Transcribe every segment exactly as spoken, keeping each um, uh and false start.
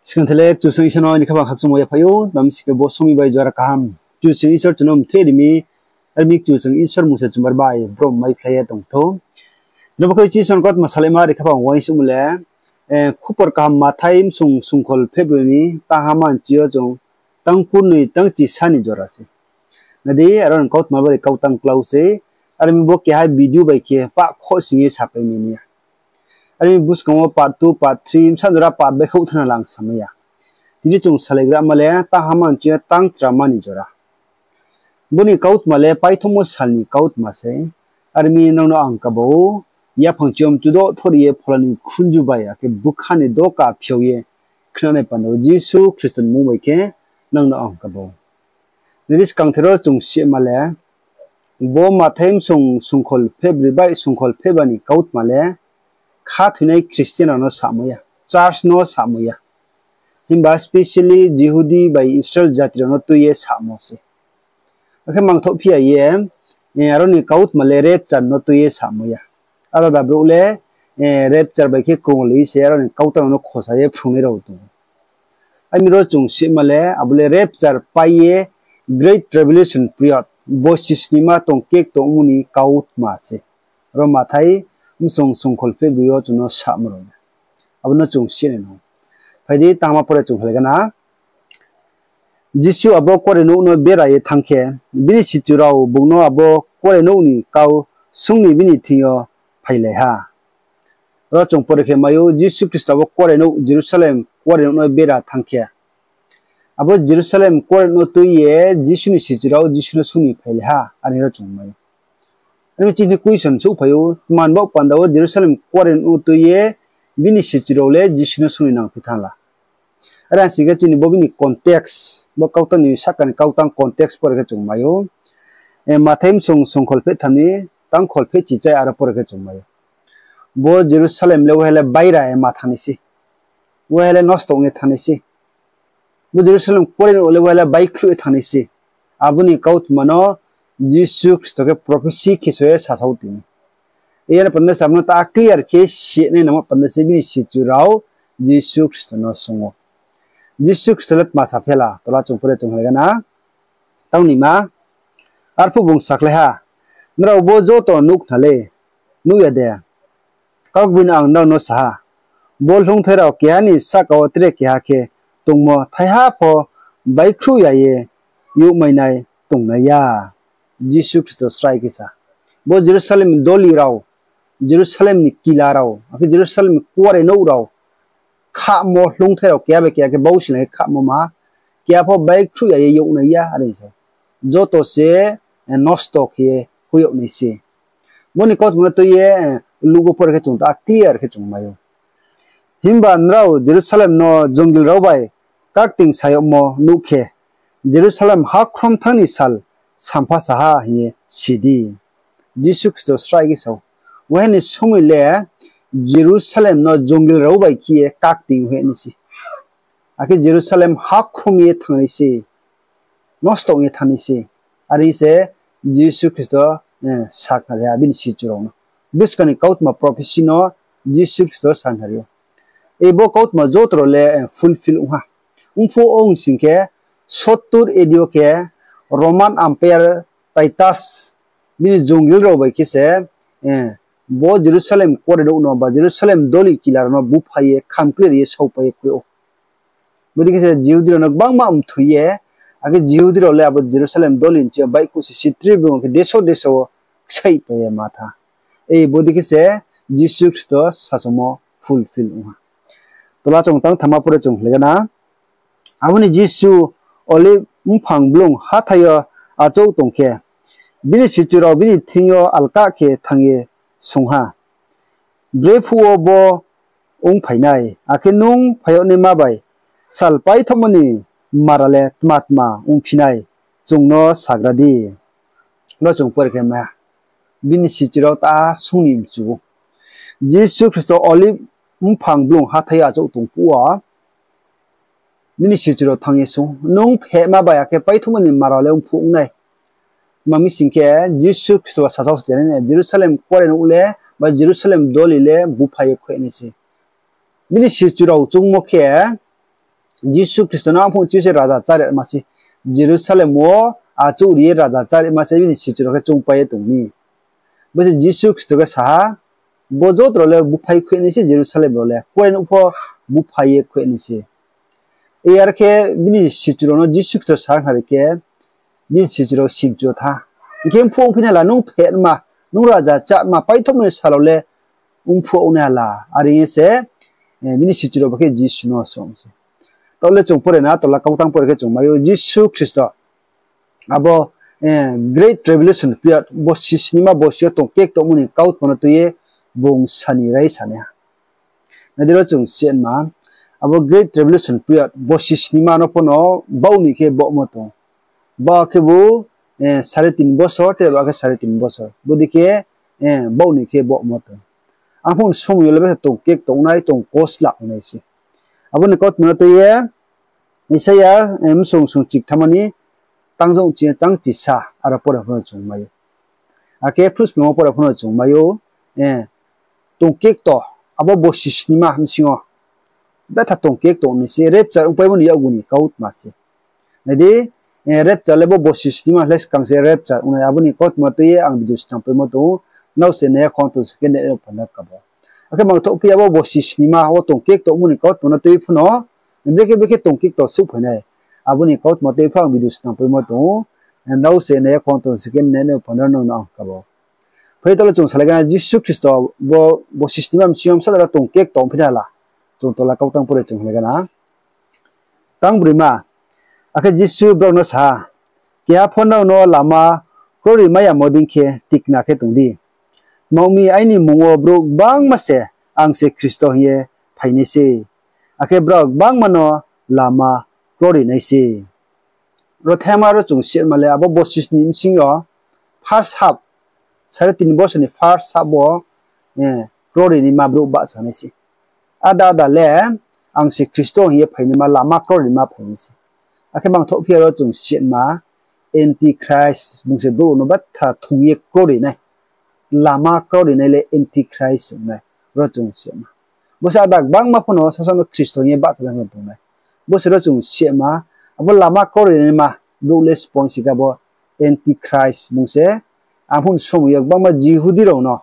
Skang thelek Kchusoyang Isor no ni khaphang khakchangmo yaphai ou, tma mi sing khe bo somoing bai jora kaham Kchusoyang Isor chung no mthoih ri mi, ar mi Kchusoyang Isor mung se chumbar bai brom maiphlai ye tong thou. Tini bo khe Isor ni kautma salaima ri khaphang uaingsouhmo le, eh, Khupor Kaham Mathai bsung sungkhol phehbroi ni tang ha manchi yo chung tang kurnoi tang chisa ni jora se. Nai di, aro ni kautma bari kau tang klau se, ar mi bo keha video bai khe pah khoh sing ye sapai mi ni ya. Ar mi buskang wo part two, part three, bsa jora part bai khouh thana lang samai ya. Tini chung salaigrama le tang ha manchi yo tang chrama ni jora. Bo ni kautma le paithomo sal ni kautma se. Ar mi nang no ang kaba ou, yaphang chiyom chudo thori ye phola ni khunju bai akhe bkha ni doka phiao ye khnanai panda wo Jisu Khristo ni mmung bai khe nang no ang kaba ou. Nai di, skang thero chung sima le, bo Mathai bsung sungkhol phehbroi bai sungkhol phehba ni kautma le khathoinai Christian rao no samo ya, church no samo ya. Himba specially Jihudi bai Israel jati rao no tui ye samo se. Akhe mangthoh phi ya ye, eh, aro ni kautma le rapture no tui ye samo ya. Alada brouh le, eh, rapture bai khe kongli se aro ni kautang no khosa ye phrungnai rao tong ou. Ar mi ro chung sima le, abo le rapture pai ye Great Tribulation period, bosi snima tong kek tongmo ni kautma se. Ro Mathai bsung sungkhol phehbroi yo chung no samo rao le. Abo no chung sinai nang. Phai di, tangma pore chung khlai gana. Jisu abo kuarenouh no bera ye thanng khe, bini sichu rao bung no abo kuarenouh ni kau sung ni bini thing yo phailai ha. Ro chung pore khe mai ou, Jisu Khristo abo kuarenouh, Jerusalem kuarenouh no bera thanng khe, abo Jerusalem kuarenouh no tui ye Jisu ni sichu rao Jisu no sung ni phailai ha, are ro chung mai ou. Are mi chini question souhphai ou, tma ni baoh panda wo Jerusalem kuarenouh no tui ye bini sichu rao le Jisu no sung ni nangphi thanng la? Are sing khe chini bo bini context, bo kautang ni sahka ni kautang context pore khe chung mai ou. Eh, Mathai bsung sungkhol phehtham ni tangkhol phehchichai aro pore khe chung mai ou. Bo Jerusalem le waha le baira ye ma thanng nai se. Waha le nosto ong ye thanng nai se. Bo Jerusalem kuarenouh le waha le baikhruh ye thanng nai se. Abo ni kautma no Jisu Khristo khe prophecy khe so ye sasao tini. Iyan panda se abo no ta clear khe sinai nangmo panda se bini sichu rao Jisu Khristo no sung ou. Jisu Khristo le tma saphi la, tola chung pore chung khlai gana. Tang nima, arphuh bung sakhlai ha, Nrao bo joto nuh khna le, nuh ya de? Kaugboino ang nrao no sa ha, bo hloungthai rao keha ni sahka wo tre keha khe tongmo thaiha pho baikhruh ya ye youhmainai tongnai ya. Jisu Khristo srai khe sa, bo Jerusalem doli rao, Jerusalem ni kila rao, akhe Jerusalem kuarenouh rao, khamo hloungthai rao keha bai keha khe bausinglai khe khamo ma, keha pho baikhruh ya ye youhnai ya, are sa. Joto se, eh, nosto khe ye hoih yag nai se. Bo ni kautma no tui ye, eh, Luk wo pore khe chung ta clear khe chung mai ou. Himba nrao Jerusalem no jongil rao bai kakting sa yagmo nuh khe, Jerusalem hakhrom thanng ni sal sampha sa ha hing ye si di. Jisu Khristo srai khe sa ou, waha ni somoing le Jerusalem no jongil rao bai khe ye kakting hoih nai se. Akhe Jerusalem hakhrom ye thanng nai se, nosto ong ye thanng nai se. Are se Jisu Khristo, eh, sakhnari ha bini sichu rao no. Buskang ni kautma prophecy no Jisu Khristo sakhnari ou. Ei bo kautma joto rao le, eh, fulfill ong ha. Ongphuh ong sing khe, sottur A D wo khe Roman Empire Titus bini jongil rao bai khe se, eh, bo Jerusalem kuarenouh no ba Jerusalem doli kila rao no buphai ye, khamkler ye, saopai ye khui ou. Bodei khe se Jihudi rao no gbangma mthoi ye, akhe Jihudi rao le abo Jerusalem doli ni chi yo baihkhouh se sitri bung khe deso deso wo ksaihpai ye ma tha. Ei bodei khe se Jisu Khristo sasaomo fulfill ong ha. Tola chung tang thamma pore chung khlai gana. Abo ni Jisu Olive mphang blung hathái yo achouh tong khe, bini sichu rao bini thing yo alkah khe thanng ye swunng ha, Brephuh wo bo ongphai nai, akhe nung phai yag naima bai sal paithaohmo ni mara le tma tma ongphi nai, chung no sagra di. Ro chung pore khe ma, bini sichu rao ta sung ni mchu ou. Jisu Khristo Olive mphang blung hathái yo achouh tong phuh wo, bini sichu rao thanng ye swunng, nung phehma bai akhe paithaohmo ni mara le ongphuh ong nai? Tma mi sing khe, Jisu Khristo ba sasao se nai, Jerusalem kuarenouh le, ba Jerusalem doli le buphai ye khui nai se. Bini sichu rao choungmo khe, Jisu Khristo no arphuh chi se raja chári ma se. Jerusalem wo achouh ri ye raja chári ma se bini sichu rao khe choungpai ye tong mi. Bo se Jisu Khristo khe sa ha, bo joto rao le búphai khuinai se Jerusalem rao le, kuarenouh pho búphai ye khuinai se. Yar khe bini sichu rao no Jisu Khristo sa khnari khe, bini sichu rao simchu tha. Hing khe mphuh ongphi nai hala, nung phenma, nung raja cháma, paithohmo ni sal rao le mphuh ong nai hala, are hing ye se, bini sichu rao ba khe Jisu no song se. Taoh le chung pore na, tola kautang pore khe chung mai ou, Jisu Khristo abo Great Tribulation period, bosi snima bosi yo tongkek tongmo ni kautma no tui ye bung sani rai sanai ha. Nai di ro chung siatma, abo Great Tribulation period, bosi snima no pho no baoh ni khe baohmo tong. Ba khebu sare tin bosor, tre ba khe sare tin bosor. Bodei khe baoh ni khe baohmo tong. Arphuh ni somoi yo le betha tongkek tongnai, tong kosla ongnai se. Abo ni kautma no tui ye Isaia bsung sung chikthamma ni tang jong chi chang chisa aro pore pho no chung mai ou. Akhe Phruhsplungmo pore pho no chung mai ou, tongkek to, abo bosi snima bsing yo betha tongkek tongnai se, rapture ongpaimo ni yakgu ni kautma se. Nai di, rapture le bo bosi snima le skang se rapture ongnai, abo ni kautma tui ye ang video snam paimo tong ou, nrao se nai ya khong tong se khe nai no panda kabo. Akhe mangthouh phi abo bosi snima wo tongkek tongmo ni kautma no tui pho no, brekhe brekhe tongkek to souhphai nai. Abo ni kautma tui pho ang video snam paimo tong ou, nrao se nai ya khong tong se khe nai no panda no ang kabo. Phai taoh le chung salai gana Jisu Khristo bo, bosi snima bsing yo bsa dara tongkek tongphi nai hala. Chung tola kautang pore chung salai gana. Tang broima, akhe Jisu brao no sa ha, Keha pho nrao no lama krori mai yamo dei khe tikna khe tong di. Tma ong mi, aini mmung wo brouh gbangma se, Ang se Khristo, hing ye phainai sei. Akhe brao gbangma no lama krori nai sei. Ro thema ro chung siatma le abo bosi sni bsing yo first half, sare tin bosor ni first half wo krori naima brouh bahcha nai se. Ada ada le, Ang se Khristo, hing ye phainaima, lama krori naima phainai se. Akhe mangthouh phi ya ro chung siatma, Antichrist bung se brouh no betha thung ye krori nai. Lama krori nai le Antichrist ong nai, ro chung siatma. Bo se ada gbangma pho no sasaoh no Khristo hing ye bahcha nai pho no tong nai. Bo se ro chung siatma, abo lama krori naima brouh le sponsi khe abo Antichrist bung se, arphuh ni somoi yo gbangma Jihudi rao no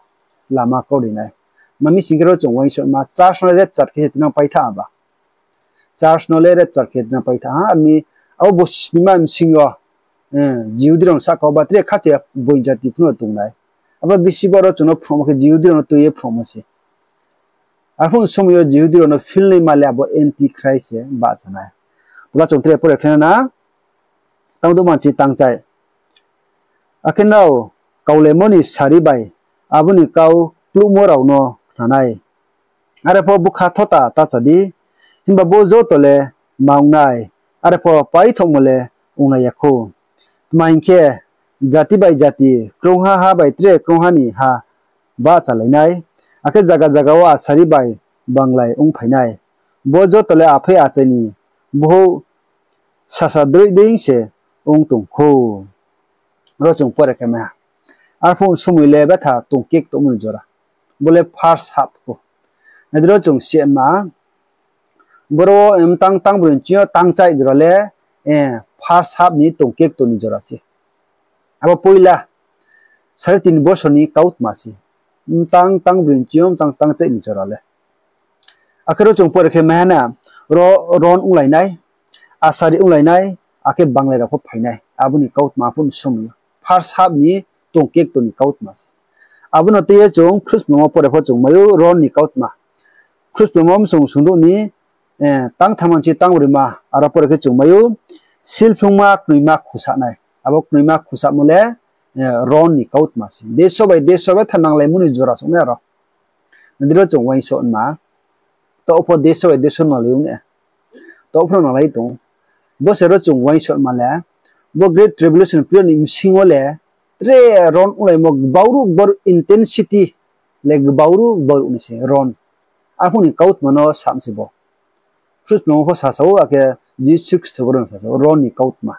lama krori nai. Tma mi sing khe ro chung uaingsouhma, church no rapture khe se tinang paitha ba. Church no le rapture khe tinang paitha ha, ami abo bosi snima bsing yo Jihudi rao no sahka wo ba tre khathoi ya boi jati pho no tong nai. Abo bisi bo ro chung no phrungmo khe Jihudi rao no tui ye phrungmo se. Arphuh ni somoi yo Jihudi rao no feel naima le abo Antichrist se bahcha nai. Tola chung tre pore khe na, tang douh manchi tang chai. Akhe nrao kaulaimo ni sari bai abo ni kau kluhmo rao no khna nai. Are pho bkha thota ta cha di, himba bo joto le ma ong nai, are pho paithohmo le ongnai ya khou. Tma hing khe, jati bai jati, krungha ha bai tre krungha ni ha bahchalai nai, akhe zaga zaga wo asari bai banglai ongphai nai. Bo joto le aphei achai ni bhouh sasa droih dei se ong tong khou. Ro chung pore khe mai ha. Arphuh somoi le betha tongkek tongmo ni jora. Bo le first half khou. Nai di ro chung siatma, boro mtang tang broi ni ching yo tang chai jora le first half ni tongkek tong ni jora se. Abo poila sare tin bosor ni kautma se. Mtang tang broi ni ching yo mtang tang chai ni jora le. Akhe ro chung pore khe mai ha na, ro ron onglai nai, asari onglai nai, akhe banglai rao pho phai nai. Abo ni kautma pho ni somoi yo first half ni tongkek tong ni kautma se. Abo no tui ye chung Phruhsplungmo pore pho chung mai ou ron ni kautma. Phruhsplungmo bsung sungdouh ni tang thamma ni chi tang broima, aro pore khe chung mai ou, silphlungma knoima khusa nai. Abo knoima khusamo le ron ni kautma se. Deso bai deso betha nanglaimo ni jora se ong nai aro. Nai di ro chung uaingsouhma, taoh pho deso bai deso nanglai ong nai. Taoh pho no nanglai tong. Bo se ro chung uaingsouhma le, bo Great Tribulation period ni bsing wo le, tre ron onglaimo gbau ruh gbau ruh intensity le gbau ruh gbau ruh nai se ron. Arphuh ni kautma no sam se bo. Phruhsplungmo pho sasa ou, akhe Jisu Khristo boro no sasa ou, ron ni kautma.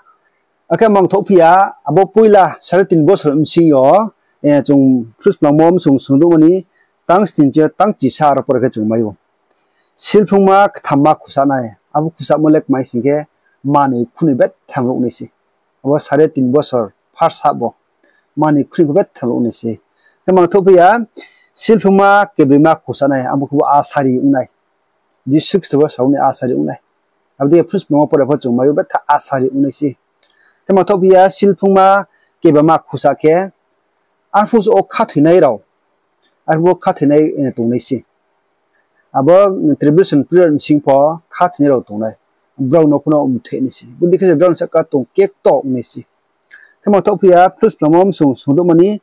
Akhe mangthouh phi ya, abo poila sare tin bosor bsing yo, chung Phruhsplungmo bsung sungdouhmo ni tang sning chi tang chisa aro pore khe chung mai ou. Silphlungma kthamma khusa nai. Abo khusamo le kmai sing khe, manoi khunoi betham ruh nai se. Abo sare tin bosor first half wo manoi khunoi pho betham ruh nai se. Khe mangthouh phi ya, silphungma kebrima khusa nai, abo khe bo asari ong nai. Jisu Khristo bo sa ong nai asari ong nai. Abo dei khe Philippians pore pho chung mai ou, betha asari ong nai se. Khe mangthouh phi ya, silphungma kebrima khusa khe, arphuh wo khathoinai rao, arphuh wo khathoinai, eh, tongnai se. Abo tribulation period bsing pho khathoinai rao tongnai. Brao no pho no mthoi nai se. Bodei khe se brao ni sahka tong kekto ong nai se. Khe mangthouh phi ya, Philippians phramo bsung sungdouhma ni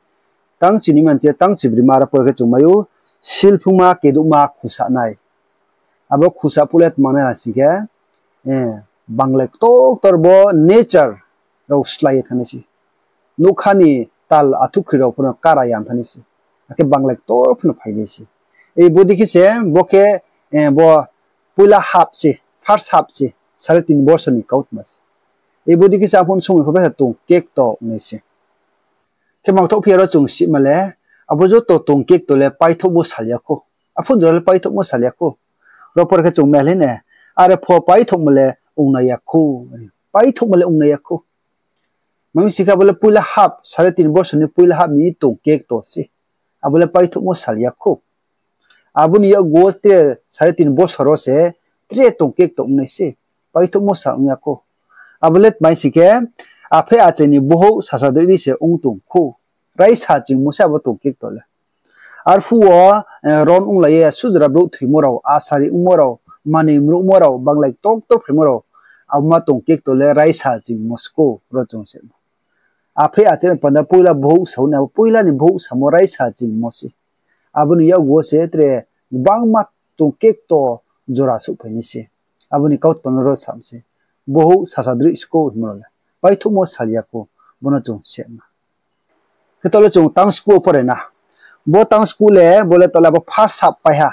tang chini manche tang chibrima aro pore khe chung mai ou, silphungma kedouhma khusa nai. Abo khusa phuh le tma nai sing khe, eh, banglai ktor ktor bo nature rao slái ye thanngnai se. Nougkha ni tal athuhkhri rao pho no kara ya thanngnai se. Akhe banglai ktor pho no phainai se. Ei bodei khe se bo khe, eh, bo poila half se, first half se, sare tin bosor ni kautma se. Ei bodei khe se arphuh ni somoi pho bsa tong kekto ong nai se. Khe mangthouh phi ya ro chung sima le, abo joto tong kekto le paithouhmo sal ya khou. Arphuh jora le paithouhmo sal ya khou. Ro pore khe chung mai le ne, are pho paithouhmo le ong nai ya khou. Paithouhmo le ong nai ya khou. Mami sing khe abo le poila half, sare tin bosor ni poila half ni tong kekto se. Abo le paithouhmo sal ya khou. Abo ni yakgu wo tre sare tin bosor wo se tre tong kekto ong nai se. Paithouhmo sal ong ya khou. Abo le tma sing khe, aphei achai ni bohouh sasa droi ni se ong tong khou. Raisa chingmo se abo tong kekto le. Arphuh wo, eh, ron onglai ye sujra brouh thoimo rao, asari ongmo rao, manoi mruhmo rao, banglai ktor ktor phaimo rao, abo ma tong kekto le raisa chingmo skou ro chung se. Aphei achai ni panda poila bohouh sa ou ni, abo poila ni bohouh samo raisa chingmo se. Abo ni yakgu wo se tre gbangma tong kekto jora souhphai nai se. Abo ni kautma no ro sam se. Bohouh sasa droi skou hingmo rao le paithouhmo sal ya khou, bo no chung sema. Khe taoh le chung tang sku wo pore na. Bo tang sku le, bo le taoh le abo first half pai ha.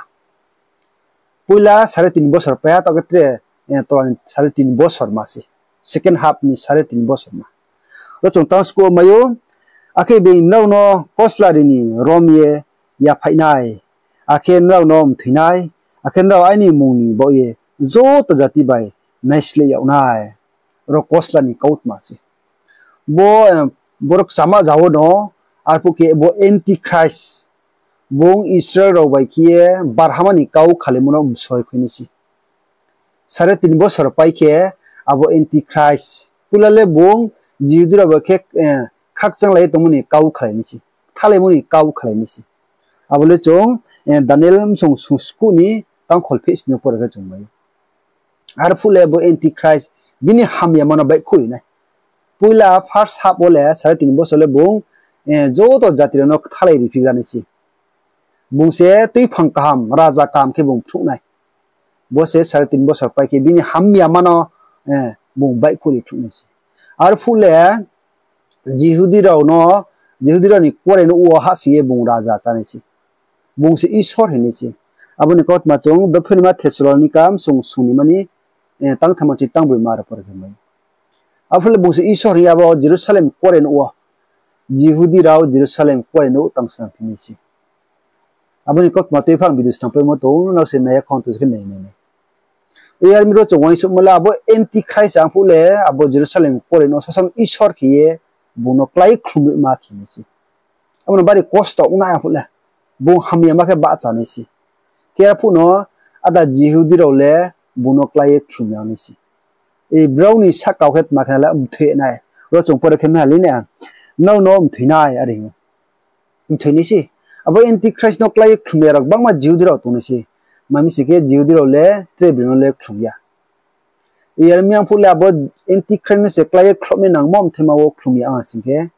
Poila sare tin bosor pai ha, taoh khe tre, eh, tola ni sare tin bosor ma se. Second half ni sare tin bosor ma. Ro chung tang sku wo mai ou, akhe being nrao no kosla ri ni rom ye yaphaih nai, akhe nrao no mthoi nai, akhe nrao aini mmung ni baoh ye joto jati bai naisleh yag nai. Ro kosla ni kautma se. Bo, eh, boro kchama za wo no, arphuh khe bo Antichrist, bung Israel rao bai khe ye barhama ni kau khalaimo no msoi khui nai se. Sare tin bosor pai khe abo Antichrist, poila le bung Jihudi rao bai khe, eh, khakchanglai ye tongmo ni kau khalai nai se, kthalaimo ni kau khalai nai se. Abo le chung, eh, Daniel bsung sung sku ni tang kholphehsni yo pore khe chung mai ou. Arphuh le bo Antichrist bini hamyama no baihkhouh ri nai. Poila first half wo le sare tin bosor le bung, eh, joto jati rao no kthalai riphi gra nai se. Bung se tuiphang kaham, raja kaham khe bung phnuh nai. Bo se sare tin bosor pai khe bini hamyama no, eh, bung baihkhouh ri phnuh nai se. Arphuh le Jihudi rao no, Jihudi rao ni kuarenouh wo hahsoing ye bung raja chá nai se. Bung se Isor hing nai se. Abo ni kautma chung dophinima Thessalonika bsung sung ni mani, eh, tang thamchi tang broima aro pore khe mai. Arphuh le bung se Isor hing ye abo Jerusalem kuarenouh wo, Jihudi rao Jerusalem kuarenouh tang snam phi nai se. Abo ni kautma tuiphang video snam paimo tong, nrao se nai ya khong to khe nai nai nai. Yar mi ro chung uaingsouhmo le abo Antichrist arphuh le abo Jerusalem kuarenouh sasaoh Isor khe ye bung no klái khlumrima khe nai se. Abo no bari kosto ong nai arphuh le. Bung hamyama khe bahcha nai se. Khe arphuh no ada Jihudi rao le bung no klái ye khlum ya nai se. Brao ni sahka wo khe tma khe na le mthoi nai. Ro chung pore khe mai ha le ne, nrao no mthoi nai are hing ou. Mthoi nai se. Abo Antichrist no klái ye khlum ya rao gbangma Jihudi rao tong nai se. Mami sing khe Jihudi rao le tre bini no le khlum ya. Yar mi arphuh le abo Antichrist no se klái ye khlum ye nangmo mthoima wo khlum ya ong sing khe,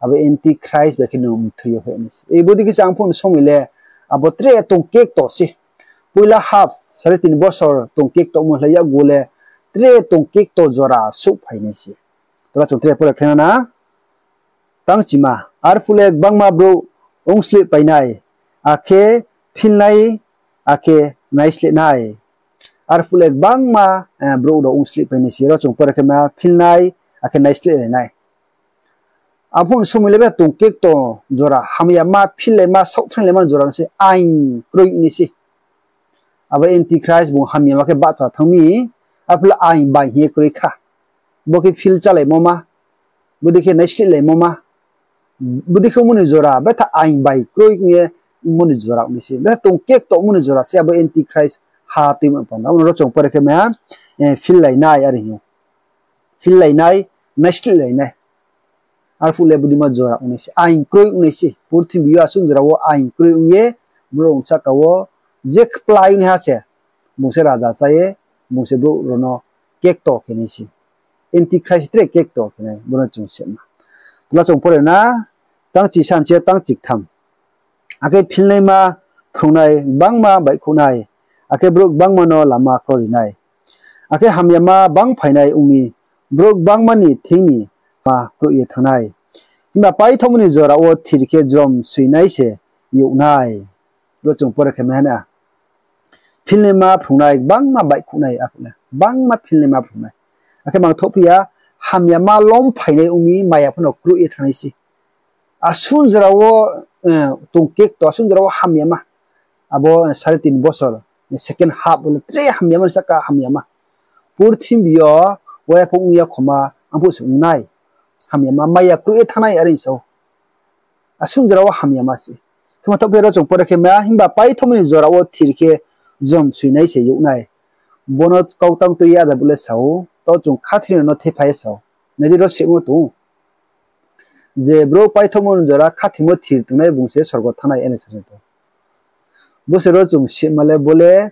abo Antichrist bai khe no mthoi ye phai nai se. Bodei khe se arphuh ni somoi le abo tre tong kekto se. Poila half, sare tin bosor tong kektomo le yakgu le tre tong kekto jora souhphai nai se. Tola chung tre pore khe na na. Tang chima, arphuh le gbangma brouh ongslehpai nai, akhe philnai, akhe naisleh nai. Arphuh le gbangma, eh, brouh rao ongslehpai nai se, ro chung pore khe ma philnai, akhe naisleh lai nai. Arphuh ni somoi le be tong kekto jora, hamyama phillaima, saohthainglaima jora no se aing kroi nai se. Abo Antichrist bung hamyama khe bahcha thanng mi, Arphuh le aing bai hing ye kroi kha. Bo khe feel chálaimo ma, bodei khe naisleh laimo ma, bodei khe ongmo ni jora betha aing bai kroi ong ye ongmo ni jora ong nai se, betha tong kekto ongmo ni jora se abo Antichrist ha tuimo panda. Abo no ro chung pore khe ma, feel lai nai are hing ou. Feel lai nai, naisleh lai nai. Arphuh le bodeima jora ong nai se, aing kroi ong nai se. Purthimbi yo asuh jora wo aing kroi ong ye, brouh rao sahka wo je kplai naiha se, bung se raja chá ye, bung se brouh rao no kekto khe nai se. Antichrist tre kekto khe nai, bo no chung sema. Tola chung pore na, tang chi sanchi yo tang chiktham. Akhe philnaima phrungnai gbangma baihkhouh nai, akhe brouh gbangma no lama kroi ri nai. Akhe hamyama bang phainai ong mi, brouh gbangma ni thing ni ma kroih ye thanng nai. Himba paithaohmo ni jora wo thir khe jrom soi nai se youh nai. Ro chung pore khe mai ha na. Philnaima phrungnai gbangma baihkhouh nai, arphuh le gbangma philnaima phrungnai. Akhe mangthohphi ya, hamyama lom phainai ong mi maya pho no kroih ye thanng nai se. Asuh jora wo, tong kekto, asuh jora wo hamyama. Abo sare tin bosor, second half wo le tre hamyama ni sahka hamyama. Purthimbi yo, waiya pho ong ya khoma, arphuh se ong nai. Hamyama, maya kroih ye thanng nai are sa ou. Asuh jora wo hamyama se. Khe mangthohphi ya ro chung pore khe mai ha, himba paithaohmo ni jora wo thir khe jrom soi nai se youh nai. Bo no kautang tui ye ada brouh le sa ou, taoh chung khathoinai rao no thepha ye sa ou. Nai di ro semo tong ou. Je brouh paithaohmo ni jora khathoimo thir tongnai bung se sorgo thanng nai are sa ou. Bo se ro chung sema le bo le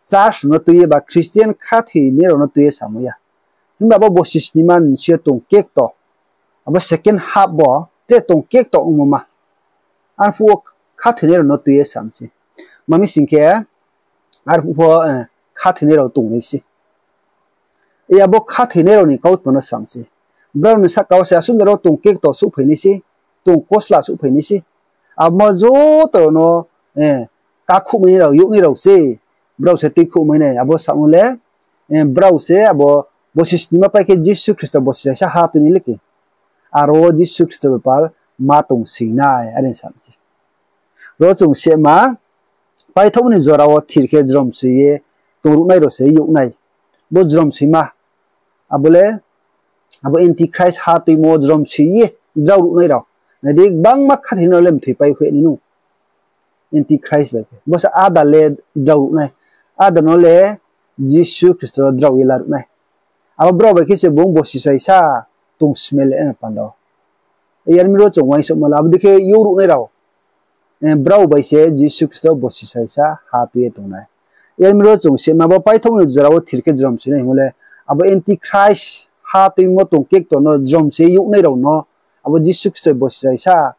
church rao no tui ye ba Christian khathoinai rao no tui ye samo ya. Himba bo bosi snima ni bsing yo tong kekto, abo second half bo tre tong kekto ongmo ma. Arphuh wo khathoinai rao no tui ye sam se. Mami sing khe, arphuh pho, khathoinai rao tong nai se. Iya bo khathoinai rao ni kautma no sam se. Brao ni sahka wo se asuh jora wo tong kekto souhphai nai se, tong kosla souhphai nai se. Abo joto rao no, kakhouhmai nai rao, youhnai rao se. Brao se tuikhouhmai nai, abo samo le, brao se abo bosi snima pai khe Jisu Khristo bosi saisa ha tui ni le khe. Aro wo Jisu Khristo bepal ma tong soi nai, are sam se. Ro chung sema, paithaohmo ni jora wo thir khe jrom soi ye tongruhnai rao se youh nai. Bo jrom soima, abo le, abo Antichrist ha tuimo jrom soi ye drao ruhnai rao. Nai di, gbangma khathoinai rao le mthoi pai khe nai nou. Antichrist bai khe bo se ada le drao ruhnai. Ada no le Jisu Khristo drao ye la ruhnai. Abo brao bai khe se bung bosi saisa tong smai le na panda wo. Yar mi ro chung uaingsouhma le abo dei khe youh ruhnai rao, brao bai se Jisu Khristo bosi saisa ha tui ye tong nai. Yar mi ro chung sema bo paithaohmo ni jora wo thir khe jrom soi nai hingmo le, abo Antichrist ha tuimo tong kekto no jrom soi youhnai rao no, abo Jisu Khristo bosi saisa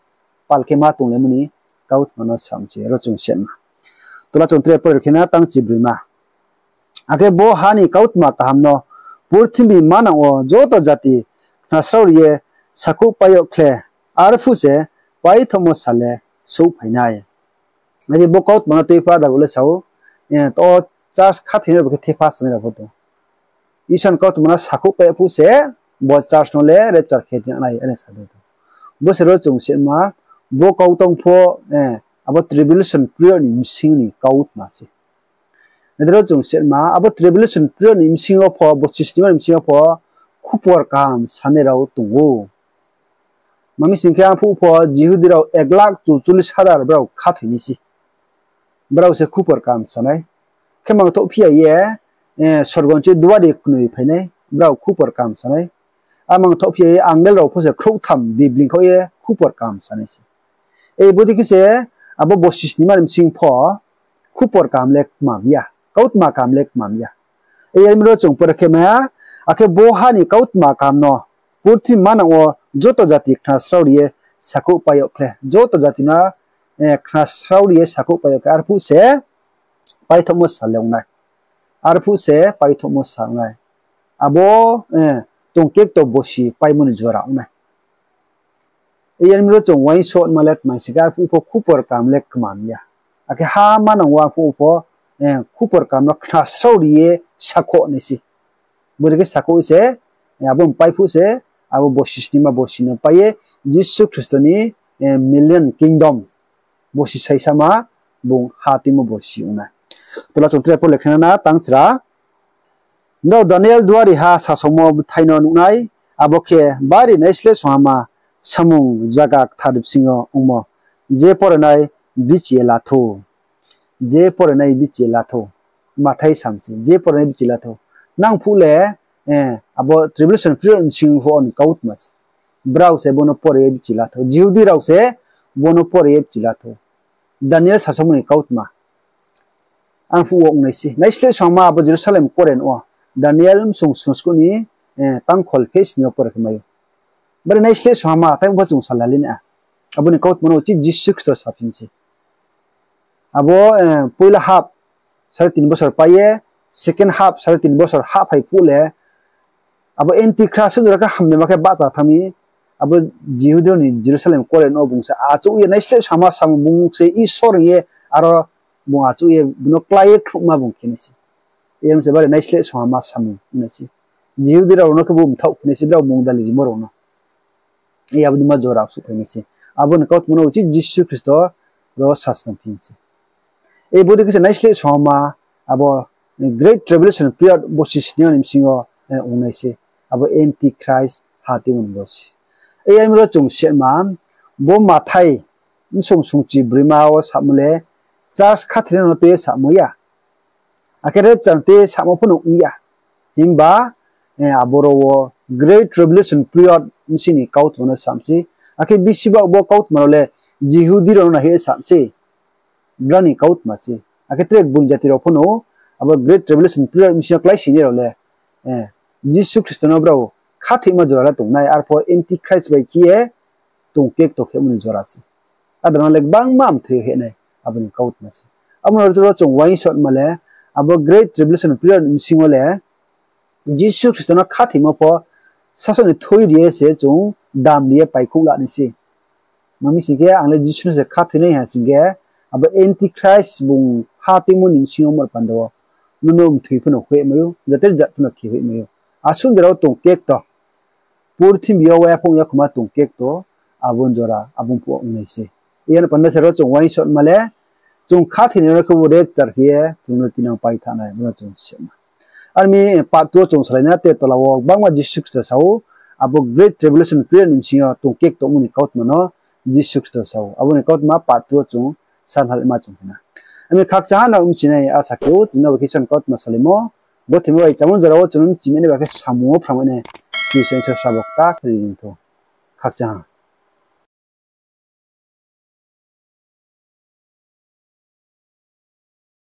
pal khe ma tonglaimo ni kautma no sam se ro chung sema. Tola chung tre pore khe na tang chibroima. Akhe bo ha ni kautma kaham no purthimbi manang wo joto jati khnasrao ri ye sakhouh pai yag khle, arphuh se paithaohmo sal le souhphai nai. Akhe bo kautma no tuipha da bo le sa ou, to church khathoinai rao bo khe thepha sanai rao pho tong. Isor ni kautma no sakhouh pai yag phuh se, bo church no le rapture khe nai are sa ou. Bo se ro chung sema, bo kautang pho, abo tribulation period ni bsing ni kautma se. Nai di ro chung sema, abo tribulation period ni bsing yo pho, bosi snima ni bsing yo pho, khupor kaham sanai rao tong ou. Mami sing khe arphuh pho Jihudi rao ek lakh chuchollis hajar brao khathoi nai se. Brao se khupor kaham sanai. Khe mangthohphi ya ye, sorgo ni chi duari knoi phai nai, brao khupor kaham sanai. A mangthohphi ya ye angel rao pho se khrouhtham bibling khaoh ye khupor kaham sanai se. Bodei khe se abo bosi snima ni bsing pho khupor kaham le kmam ya, kautma kaham le kmam ya. Yar mi ro chung pore khe mai ha, akhe bo ha ni kautma kaham no purthimbi manang wo joto jati khnasrao ri ye sakhouh pai yag khle, joto jati no khnasrao ri ye sakhouh pai yag khle, arphuh se paithaohmo sal le ong nai. Arphuh se paithaohmo sal ong nai. Abo tong kekto bosi paimo ni jora ong nai. Yar mi ro chung uaingsouhma le tma sing khe arphuh pho khupor kaham le kmam ya. Akhe ha manang wo arphuh pho khupor kaham no khnasrao ri ye sakhouh nai se. Bodei khe sakhouh se, abo pai phuh se, abo bosi snima bosi no pai ye Jisu Khristo ni millennium kingdom bosi saisa ma bung ha tuimo bosi ong nai. Tola chung tre pore khe na tang chra. Nrao Daniel duariha sasaomo bthai no nuh nai, abo khe bari naisleh songha ma samung zaga kthar bsing yo ongmo. Je pore nai bichi ye la thou. Je pore nai bichi ye la thou. Mathai sam se, je pore nai bichi ye la thou. Nang phuh le, abo tribulation period bsing phuh wo ni kautma se. Brao se bo no pore ye bichi la thou. Jihudi rao se bo no pore ye bichi la thou. Daniel sasaomo ni kautma. Ang phuh wo ong nai se. Naisleh songha ma abo Jerusalem kore no. Daniel bsung sungskuh ni tangkhol pheh sni yo pore khe mai ou. Bari naisleh songha ma, tei ong pho chung salai lai na. Abo ni kautma no uchih Jisu Khristo saphi mi se. Abo poila half, sare tin bosor pai ye, second half, sare tin bosor hahphai phuh le, abo Antichrist suh jora khe hamyama khe bahcha thanng mi, abo Jihudi rao ni Jerusalem kore no bung se achouh ye naisleh songha ma samung bung se Isor hing ye, aro bung achouh ye bung no klái ye khluhma bung khe nai se. Yar mi se bari naisleh songha ma samung ong nai se. Jihudi rao no khebu mthaoh khe nai se, brao mungdali rimo rao no. Abo ni ma jora suhphai nai se. Abo ni kautma no uchih Jisu Khristo ro sasnangphi mi se. Bodei khe se naisleh songha ma, abo Great Tribulation period bosi sni yo ni bsing yo ong nai se. Abo Antichrist ha tuimo ni bo se. Yar mi ro chung sehma, bo Mathai bsung sungchi broima wo samo le, church khathoinai no tui ye samo ya. Akhe rapture no tui ye samo pho no ong ya. Himba, aboro wo Great Tribulation period bsing ni kautma no sam se. Akhe bisi ba bo kautma rao le Jihudi rao no naihoih ye sam se. Brao ni kautma se. Akhe tre gboing jati rao pho no, abo Great Tribulation period bsing yo kláisoinai rao le, Jisu Khristo no brao khathoima jora le tong nai, arpho Antichrist bai khe ye tong kekto khemo ni jora se. Adra no le gbangma mthoi heh nai, abo ni kautma se. Abo no ro chung uaingsouhma le, abo Great Tribulation period bsing yo le, Jisu Khristo no khathoimo pho sasaoh ni thui ri ye se chung dam ri ye paikhouh la nai se. Ma mi sing khe, ang le Jisu no se khathoi nai ha sing khe, abo Antichrist bung ha tuimo ni bsing yo mor panda wo, nono mthoi pho no hoih mai ou, jater jat pho no khe hoih mai ou. Asuh jora wo tong kekto. Purthimbi yo waiya phung yakhoma tong kekto, abo ni jora, abo phuh wo ong nai se. Yar panda se ro chung uaingsouhma le, chung khathoinai no khebu rapture khe ye, chung no tinang pai thanng nai, bo no chung sehma. Ar mi part two wo chung salai na, te tola wo gbangma Jisu Khristo sa ou, abo Great Tribulation period ni bsing yo tong kektomo ni kautma no Jisu Khristo sa ou. Abo ni kautma part two wo chung sa nalaima chung khe na. Ar mi khakchangha no bchi nai asa khe ou, tini bo khe Isor ni kautma salaimo, gothoimo bai chámo jora wo chung no bchi mai nai ba khe samung wo phrang mai nai, Kchusoyang Isor srabo kta khe ri ni thou. Khakchangha.